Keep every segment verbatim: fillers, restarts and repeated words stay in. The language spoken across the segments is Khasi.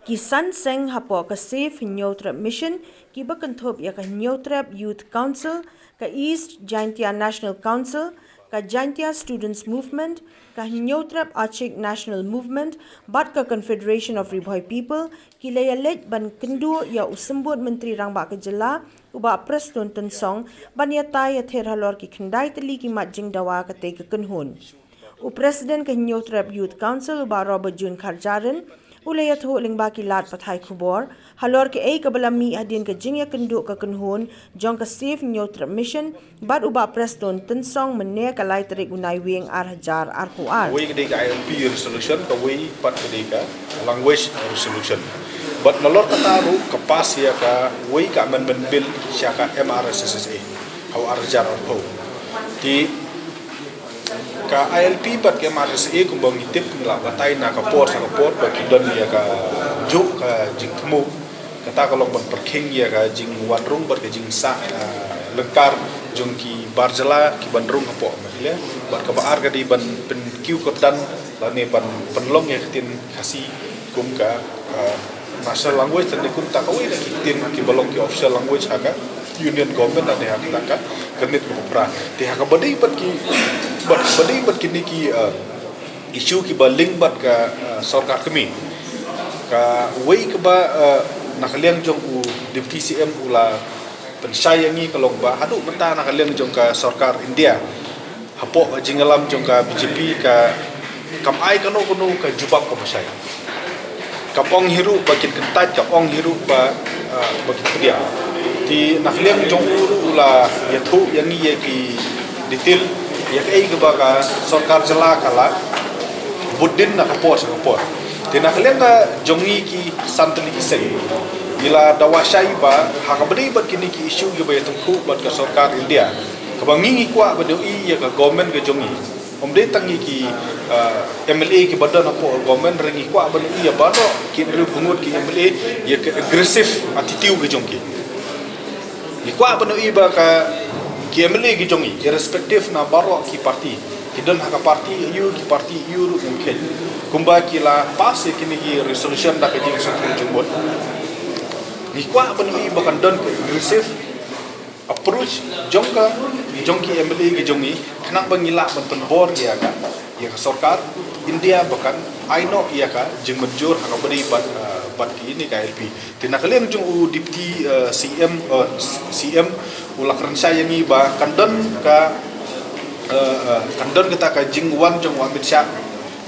Ki san seng hapoh ka Save Hynñiewtrep Mission kiba kynthup ïa ka Hynñiewtrep Youth Council, ka East Jaintia National Council, ka Jaintia Students Movement, ka Hynñiewtrep Achik National Movement bad ka Confederation of Ri Bhoi People ki la ïaleit ban kynduh ïa u Symbud Myntri Rangbah ka Jylla, u Bah Prestone Tynsong, ban ïatai ïather halor ki khyndai tylli ki mat jingdawa katei ka kynhun. U President ka Hynñiewtrep Youth Council, u Bah Robert June Kharjahrin, u la ïathuh lyngba ki lad pathai khubor halor kaei kaba la mih hadien ka jingïakynduh ka kynhun jong ka Save Hynñiewtrep Mission bad u Bah Prestone Tynsong mynne ka lai tarik u Naiwieng ar hajar arphew ar. Wei ka dei ka I L P resolution, ka wei pat ka dei ka language resolution. Bad nalor kata ruh ka pass ïa ka wei ka amendment bill sha ka M R S S A ha u ar hajar arphew. Te ka I L P bad ka M R S S A kumba ngi tip ngi la batai na ka por sha ka por ba ki don ïa ka juh ka jingthmu. Kata ka long ban pyrkhing ïa ka jingwan rung bad ka jingsah, ah, lyngkar jong ki bar jylla ki ban rung hapoh Meghalaya. Bad kaba ar ka dei ban pynkiew kyrdan lane ban pynlong ïa ka ktien Khasi kum ka, ah, national language, lane kum ta kawei na ki ktien kiba long ki official language ha ka Union Government lane ha kata ka Cabinet kaba phra. Te ha kaba dei bad ki, bad, ba dei bad kine ki, ah, issue kiba link bad ka, ah, sorkar kmie. Kawei kaba, ah, na ka liang jong u Deputy C M u la pynshai ïa ngi ka long ba haduh mynta na ka liang jong ka sorkar India hapoh ka jingïalam jong ka B J P ka kam ai kano kano ka jubab kaba shai. Kam ong hi ruh ba kin kyntait, kam ong hi ruh ba, ah, ba kin pdiang. Te na ka liang jong u ruh u la ïathuh ïa ngi ïa ki detail ïa kaei kaba ka sorkar jylla ka la bud dien na ka por sha ka por. Te na ka liang ka jong ngi ki san tylli ki seng ngi la dawa shai ba ha kaba dei bad kine ki issue kiba ïatyngkhuh bad ka sorkar India kaba ngi ngi kwah ban ïohi ïa ka government ka jong ngi. Ym dei tang ïa ki, ah, M L A kiba don hapoh government, hynrei ngi kwah ban ïohi ïa baroh ki riew bynriew ki M L A ïa ka aggressive attitude ka jong ki. Ngi kwah ban ïohi ba ka ki M L A ki jong ngi, irrespective na baroh ki party, ki don ha ka party aiu, ki party aiu ruh, ngim kheiñ. Kumba ki la pass ïa kine ki resolution da ka jingsngewthuh jingmut. Ngi kwah ban ïohi ba kan don ka aggressive approach jong ka, jong ki M L A ki jong ngi, khnang ba ngi lah ban pynbor ïa ka, ïa ka sorkar India ba kan ai noh ïa ka jingmynjur ha kaba dei bad, ah, bad kine ki I L P. Te na ka liang jong u Deputy, ah, C M, ah, C M u la kren shai ïa ngi ba kan don ka, ah, ah, kan don kata ka jingwan jong u Amit Shah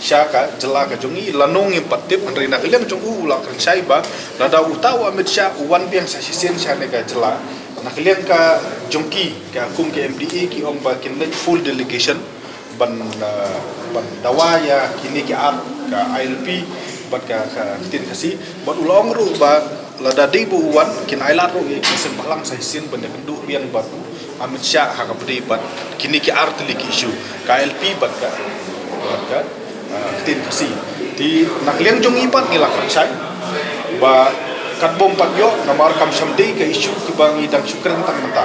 sha ka jylla ka jong ngi, lano ngim pat tip, hynrei na ka liang jong u u la kren shai ba lada uta u Amit Shah u wan biang sa shisien shane ka jylla, na ka liang ka jong ki, ka kum ka M D A ki ong ba kin leit full delegation ban, ah, ban dawa ïa kine ki ar, ka I L P bad ka, ka ktien Khasi. Bad u la ong ruh ba lada dei ba u wan, kin ailad ruh ïa ki seng bhalang sa shisien ban ïakynduh biang bad u Amit Shah ha kaba dei bad kine ki ar tylli ki issue, ka I L P bad ka, bad ka, ah, ktien Khasi. Te na ka liang jong ngi pat ngi la kren shai ba katba ym pat ïoh, namar kam shym dei ka issue kiba ngi dang shu kren tang mynta.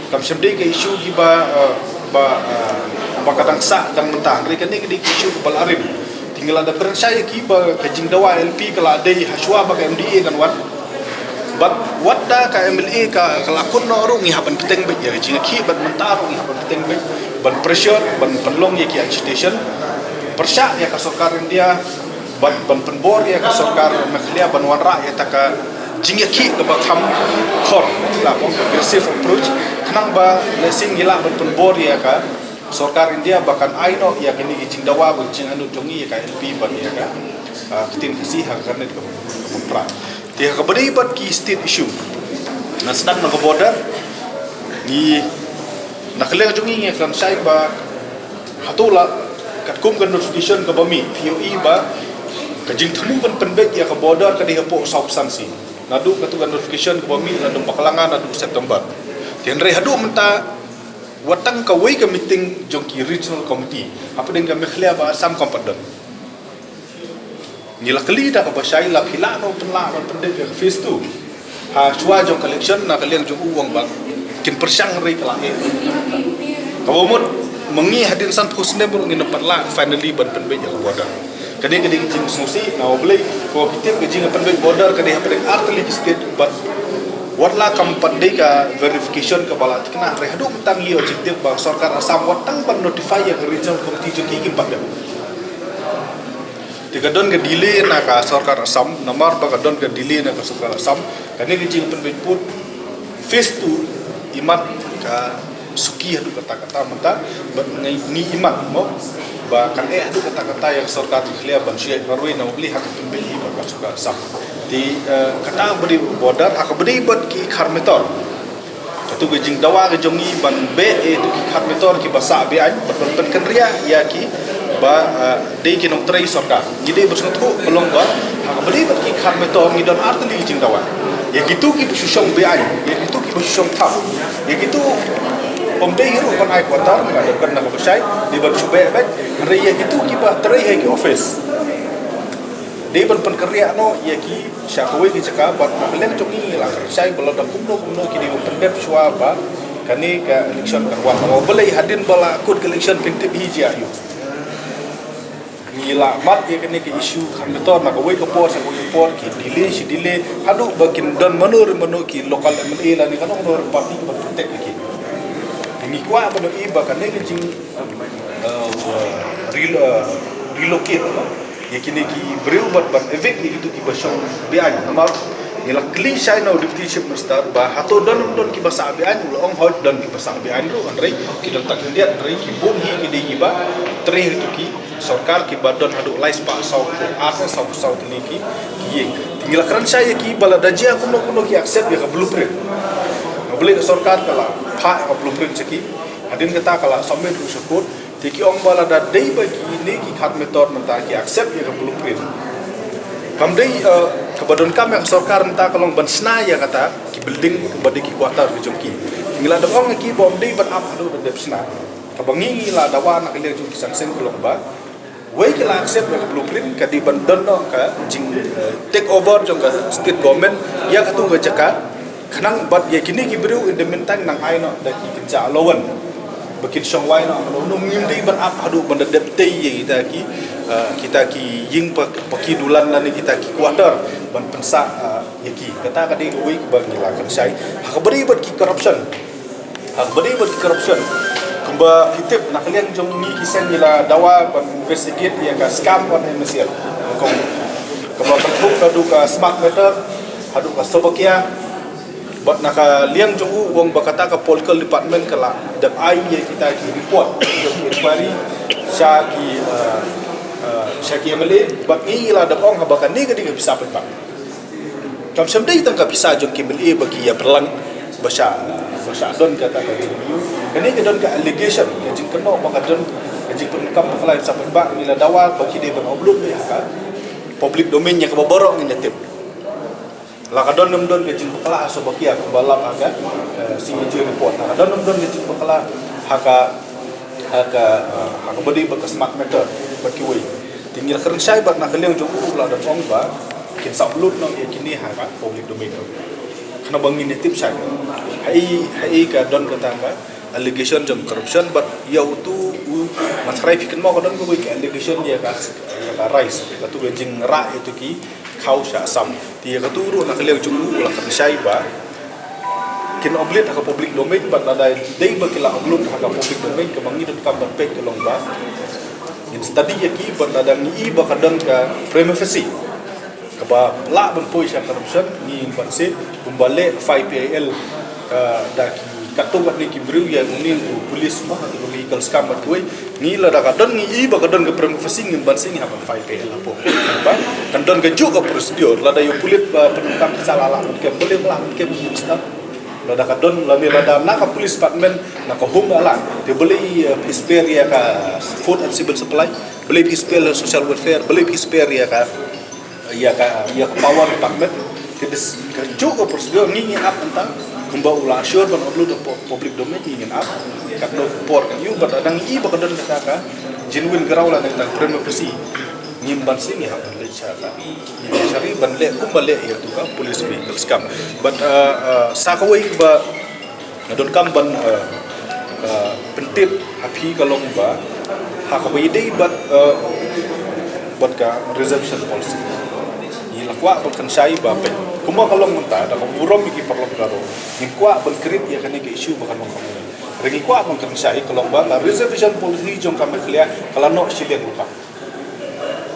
Kam shym dei ka issue kiba, ah, ba, ah, ba ka dang sah dang mynta, hynrei kane ka dei ka issue kaba la rim. Te ngi la dep kren shai ïa ki ba ka jingdawa I L P ka la dei hashwa ba ka M D A kan wan. Bad wat da ka M L A ka, ka la kut noh ruh, ngi hap ban bteng beit ïa ka jingïakhih, bad mynta ruh ngi hap ban bteng beit ban pressure, ban pynlong ïa ki agitation, pyrshah ïa ka sorkar India, ban, ban pynbor ïa ka sorkar Meghalaya ban wanrah ïa kata ka jingïakhih kaba kham khor, la ong aggressive approach, khnang ba lehse ngi lah ban pynbor ïa ka sorkar India ba kan ai noh ïa kine ki jingdawa bad jingangnud jong ngi ïa ka I L P bad ïa ka, ah, ktien Khasi ha ka Cabinet kaba, kaba phra. Te ha kaba dei bad ki state issue, na sdang na ka border, ngi na ka liang jong ngi ngi kren shai ba hato la katkum ka notification kaba mih, phi ïohi ba ka jingthmu ban pynbeit ïa ka border ka dei hapoh South San Sing. Naduh katto ka notification kaba mih naduh Bakalanga naduh September. Te hynrei haduh mynta wat tang kawei ka meeting jong ki regional committee hapdeng ka Meghalaya bad Assam kam pat don. Ngi la kylli da kaba shai, la phi lah noh pynlah ban pyndep ïa ka phase two hashwa jong ka election? Na ka liang jong u u ong ba kin pyrshang, hynrei ka la eh. Kaba mut ma ngi hadien sanphew snem ruh ngin ym pat lah finally ban pynbeit ïa ka border. Kane ka dei ka jingsngewsih, na U Blei Ko ki tip ka jingpynbeit border ka dei hapdeng artylli ki state, bad wat la kam pat dei ka verification kaba la thikna, hynrei haduh mynta ngi ïoh jingtip ba sorkar Assam wat tang ban notify ïa ka regional committee jong ki, kim pat dep. Te ka don ka delay na ka sorkar Assam, namar ba ka don ka delay na ka sorkar Assam, kane ka jingpynbeit pud phase two imat ka suki haduh katta katta mynta, bad ngi, ngi imat mo ba kan eh haduh katta katta ïa ka sorkar Meghalaya ban shu ïaid marwei na U Blei ha ka pynbeit hi bad ka sorkar Assam. Te, eh, kata ba dei border, ha kaba dei bad ki khar metor. Katu ka jingdawa ka jong ngi ban beh ïa tu ki khar metor kiba sah be-aiñ, bad ban pynkynriah ïa ki ba, eh, dei ki nongtrei sorkar. Ngi dei ban sngewthuh ka long ba ha kaba dei bad ki khar metor ngi don artylli ki jingdawa. Ïa kitu kiba shu shong be-aiñ, ïa kitu kiba shu shong thap, ïa kitu ym dei hi ruh ban ai quarter, nga dei ban na kaba shai, dei ban shu beh beit, hynrei ïa kitu kiba trei ha ki office dei ban pynkynriah noh ïa ki sha kawei ka jaka, bad na ka liang jong ngi la kren shai ba lada kumno kumno ki dei ban pyndep shuwa ba kane ka election kan wan. Balei hadien ba la kut ka election phin tip hi jia ïa u. Ngi la mat ïa kane ka issue kham betor na kawei ka por sha kawei ka por, ki delay shi delay, haduh ba kin don mano re mano ki local M L A lane kano kano re party kiban protect ïa ki. Te ngi kwah ban ïohi ba kane ka jing, eh, rel-, eh, relocate ïa kine ki briew bad ban evict ïa kitu kiba shong be-aiñ. Namar ngi la kylli shai na u Deputy Chief Minister ba hato don ym don kiba sah be-aiñ, u la ong hooid don kiba sah be-aiñ ruh, hynrei ki don tang khyndiat, hynrei ki bun hi ki dei kiba trei ha kitu ki sorkar kiba don haduh lai spah saw phew ar ne saw phew saw tylli ki, ki ïing. Te ngi la kren shai ïa ki ba lada jia kumno kumno ki accept ïa ka blueprint. Balei ka sorkar ka la phah ïa ka blueprint sha ki, hadien kata ka la submit ruh sha court. Te ki ong ba lada dei ba kine ki khar metor mynta ki accept ïa ka blueprint, kam dei, eh, kaba donkam ïa ka sorkar mynta ka long ban shna ïa kata ki building kaba dei ki quarter ki jong ki. Ngi la dep ong ïa ki ba ym dei ban ap haduh ba dep shna. Kaba ngi ngi la dawa na ka liang jong ki Seng Seng ka long ba wei ki la accept ïa ka blueprint, ka dei ban don noh ka jing, eh, take over jong ka state government ïa katu ka jaka. Khnang bad ïa kine ki briew in the meantime nang ai noh da ki kynja allowance ba kin shong wai noh, ngim dei ban ap haduh ban da dep tei ïa kita ki, eh, kita ki ïing pa, pa ki dulan lane kita ki quarter ban pynsah, eh, ïa ki. Kata ka dei kawei kaba ngi la kren shai. Ha kaba dei bad ki corruption, ha kaba dei bad ki corruption, kumba ki tip na ka liang jong ngi ki seng ngi la dawa ban investigate ïa ka scam on M S L. Kong kaba kynthup haduh ka smart meter, haduh ka Sobakia. Bad na ka liang jong u, u ong ba kata ka political department ka la dep ai ïa kita ki report, ki inquiry sha ki, eh, eh, sha ki M L A. Bad ngi la dep ong haba kane ka dei ka pisa paidbah. Kam shym dei tang ka pisa jong ki M L A ba ki ïa pyrlang ba sha, ba sha don kata ka jingmyntoi. Kane ka don ka allegation, ka jingkynnoh ba ka don ka jingpyndonkam bakla ïa pisa paidbah. Ngi la dawa ba ki dei ban upload ïa ka public domain ïa kaba baroh ngin ïa tip. La ka don ym don ka jingbakla ha Sobakia kumba lap ha ka, eh, C A G report. La ka don ym don ka jingbakla ha ka, ha ka, eh, ha kaba dei bad ka smart meter bad kiwei. Te ngi la kren shai bad na ka liang jong u la dep ong ba kin sa upload noh ïa kine ha ka public domain. Khnang ba ngin ïa tip shai. Haei, haei ka don kata ka allegation jong corruption bad ïa utu u Myntri phi kynmaw ka don kawei ka allegation ïa ka, ïa ka rice, katu ka jingrah ïa tu ki khaw sha Assam. Te ïa katu ruh na ka liang jong u la kren shai ba kin upload ha ka public domain bad lada dei ba ki la upload ha ka public domain, kaba ngi donkam ban peit ka long ba ngin study ïa ki bad lada ngi i ba ka don ka prima facie kaba lah ban poi sha corruption, ngin ban sih kumba leh F I P I L, eh, da ki katto katne ki briew ïa une u police mo, ha ka vehicle scam bad kiwei. Ngi lada ka don ngi i ba ka don ka prima facie ngin ban sih ngi hap ban F I P I L hapoh. Ba kan don kajuh ka procedure, lada ïa u pulit ba pyndonkam pisa la lah ban kem, balei ba lah ban kem u minister. Lada ka don, lada, lada na ka police department, na ka home la lah. Te balei, eh, phi spare ïa ka food and civil supply, balei phi spare ïa social welfare, balei phi spare ïa ka ïa ka, ïa ka power department. Ka dis, kajuh ka procedure ngi ngin ap mynta kumba u la assure ban upload ha pu-, public domain, ngi ngin ap. Katno por kan ïoh, bad lada ngi i ba ka don kata ka genuine ground lane kata ka prima facie, ngim ban sih ngi hap ban leit sha ka, ngi ban shari ban leh kumba leh ïa tu ka police vehicle scam. Bad, uh, uh, sa kawei ba nga donkam ban, eh, eh, pyntip ha phi ka long ba ha kaba ïadei bad, eh, bad ka reservation policy. Kwah ban kren shai ba peit kumba ka long mynta da ka burom ïa ki paralok Garo. Ngim kwah ban create ïa kane ka issue ba ka long kumne. Hynrei ngi kwah ban kren shai ka long ba la reservation policy jong ka Meghalaya ka la noh shiliang lypa.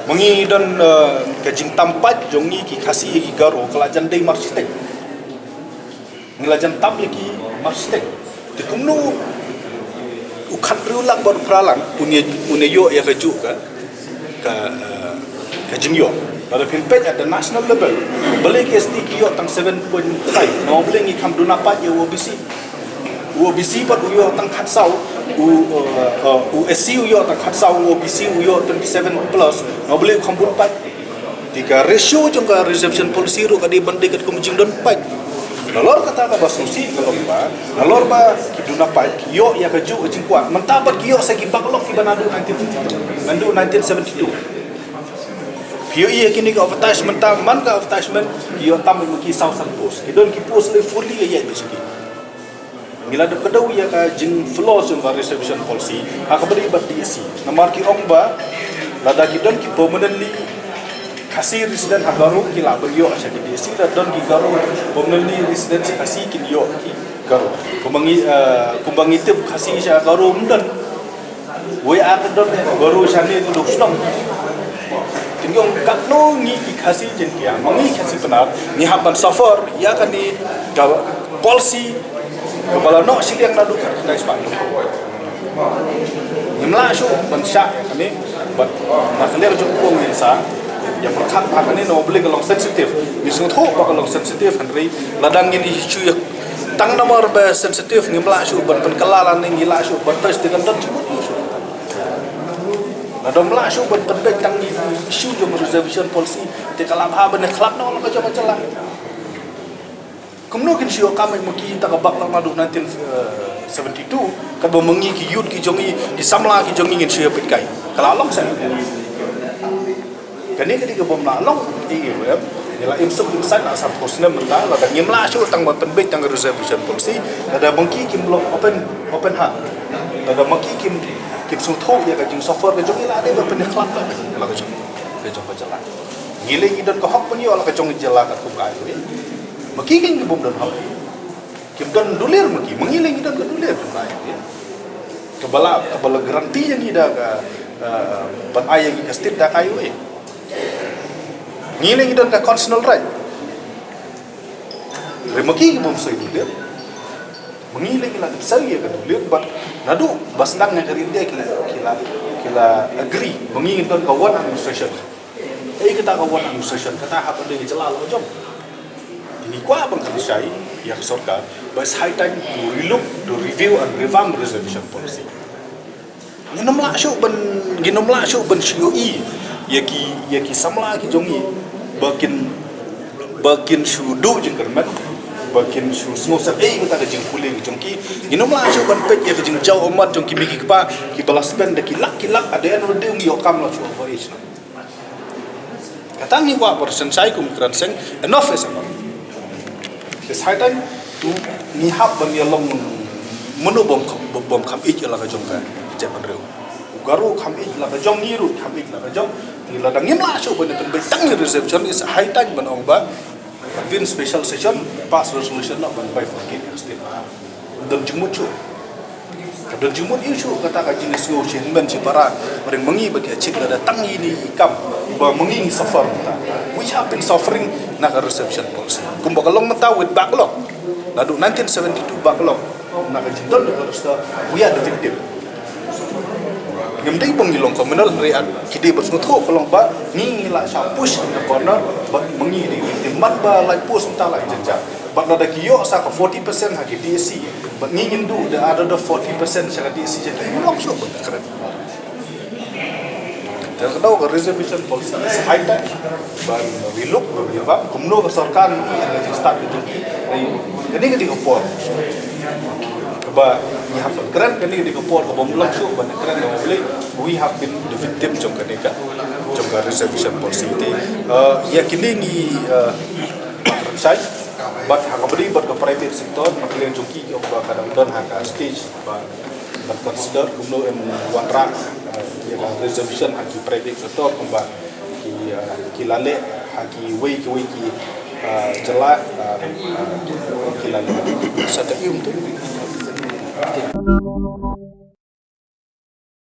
Ma ngi don, eh, ka jingtam pait jong ngi ki Khasi ïa ki Garo ka la jan dei marshiteng. Ngi la jan tam ïa ki marshiteng. Te kumno u khathynriew lak bad u phra lak un ïa, un ïa ïoh ïa kajuh ka, ka, eh, ka jingïoh. Lada phin peit at the national level, balei ki S T ki ïoh tang seven point five? Namar balei ngi kham duna pait ïa u O B C? U O B C pat u ïoh tang khatsaw, u, eh, eh, u S C u ïoh tang khatsaw, u O B C u ïoh twenty seven plus. Namar balei u kham bun pait? Te ka ratio jong ka reservation policy ruh ka dei ban dei katkum jingdon pait. Nalor kata kaba sngewsih ka long ba, nalor ba ki duna pait ki ïoh ïa kajuh ka jingkwah. Mynta pat ki ïoh sa ki backlog kiba naduh nineteen fifty-two, naduh nineteen seventy-two. Phi ïohi ïa kine ki advertisement, mynta man ka advertisement ki ïoh tam ma ki saw san post. Ki don ki post lei fully ïa ïa ki. Ngi la dep kdew ïa ka jingflaw jong ka reservation policy ha kaba ïadei bad D S C. Namar ki ong ba lada ki don ki permanently Khasi resident ha Garo ki lah ban ïoh sha ki D S C, lada don ki Garo permanently resident sha Khasi kin ïoh ki Garo. Kumba ngi, eh, kumba ngi tip Khasi sha Garo ym don. Wei ar ka don Garo shane tu duk shnong. Te ngi ong katno ngi ki Khasi Jaiñtia, ma ngi Khasi Pnar, ngi hap ban suffer ïa kane ka policy kaba la noh shiliang naduh khatkhyndai spah. Ngim lah shuh ban shah ïa kane bad na ka liang jong u ngin sa ïa pyrkhat ha kane, namar balei ka long sensitive. Ngi sngewthuh ba ka long sensitive, hynrei lada ngin issue ïa tang namar ba sensitive ngim lah shuh ban pynkylla lane ngi lah shuh ban pyrshah, te kan don jingmut issue. Lada ym lah shuh ban pynbeit tang ïa issue jong reservation policy, te ka la bha ban ïakhlad noh la ka jong ka jylla. Kumno kin shu ïoh kam ma ki, ïa ka backlog naduh nineteen seventy-two, kaba ma ngi ki youth ki jong ngi, ki samla ki jong ngi ngin shu ïa peit kai. Ka la long shen. Kane ka dei ka bym lah long, eh, eh, ngi la im suk im saiñ la san phew snem mynta, lada ngim lah shuh tang ban pynbeit tang reservation policy, lada ma ki kim long open, open heart. Lada ma ki kim, kim sngewthuh ïa ka jingsuffer ka jong ngi, la dei ban pynïakhlad la ka jong, ka jong ka jylla. Ngi lei ngi don ka hok ban ïoh la ka jong ka jylla katkum ka aiu. Ma ki kim, kim bym don hok. Kim don dulir ma ki, ma ngi lei ngi don ka dulir ban ai. Kaba la, kaba la guarantee ïa ngi da ka, eh, ban ai ïa ngi ka state da ka aiu. Ngi lei ngi don ka constitutional right. Hynrei ma ki ki bym soi dulir. Ma ngi lei ngi la dep soi ïa ka dulir bad naduh ba sdang ïa ka ri India ki la, ki la, ki la agree. Ma ngi ngi don ka one administration. Ei kata ka one administration, kata hap ban dei ka jylla la ka jong. Te ngi kwah ban kren shai ïa ka sorkar ba it's high time to relook, to review and revamp reservation policy. Ngin ym lah shuh ban, ngin ym lah shuh ban shu ïohi ïa ki, ïa ki samla ki jong ngi ba kin, ba kin shu duh jingkyrmen, ba kin shu sngewsih ei kata ka jingpule ki jong ki. Ngin ym lah shuh ban peit ïa ka jingjaw ummat jong ki mei ki kpa kiba la spend da ki lak ki lak, at the end of the day ym ïoh kam la shuh over age. Kata ngi kwah ban kren shai kum kren seng, enough is enough. It's high time to ngi hap ban ïalong, mano bym kham, bym kham ïeit ïa la ka jong ka jaitbynriew. U Garo kham ïeit la ka jong, ngi ruh kham ïeit la ka jong. Te lada ngim lah shuh ban pynbeit tang reservation, it's high time ban ong ba convene special session, pass resolution noh ban bifurcate ïa ka state. Don jingmut shuh. Ka don jingmut ïa u shuh kata ka jingsngew shi hynmen shi para. Ba ring ma ngi ba ki achieve lada tang ine i kam ba ma ngi ngi suffer mynta. We have been suffering na ka reservation policy. Kumba ka long mynta with backlog. Naduh nineteen seventy-two backlog. Na ka jingdon ka register, we are the victim. Ngim dei ba ngi long communal, hynrei ki dei ban sngewthuh ka long ba ngi ngi la shah push in the corner, ba ma ngi dei victim. Man ba la post mynta la jynjar. Bad lada ki ïoh sa ka forty percent ha ki D S C, bad ngi ngin duh the other forty percent sha ka D S C, jong ngi long shuh ban kren. Te ka dei ka reservation policy, it's high time ban relook, ban revamp. Kumno ka sorkar ngi ïa ka jingstad ka jong ki. Kane ka dei ka por kaba ngi hap ban kren, kane ka dei ka por kaba ym long shuh ban kren, namar balei we have been the victim jong kane ka, jong ka reservation policy. Te, uh, ïa kine ngi, uh, shai, bad ha kaba ïadei bad ka private sector, na ka liang jong ki, ki ong ba ka dang don ha ka stage ba ban consider kumno ban wanrah, eh, ïa ka reservation ha ki private sector kumba ki, eh, ki la leh ha kiwei kiwei ki, ah, jylla, ah, ah, ki la leh sa ka ium tu.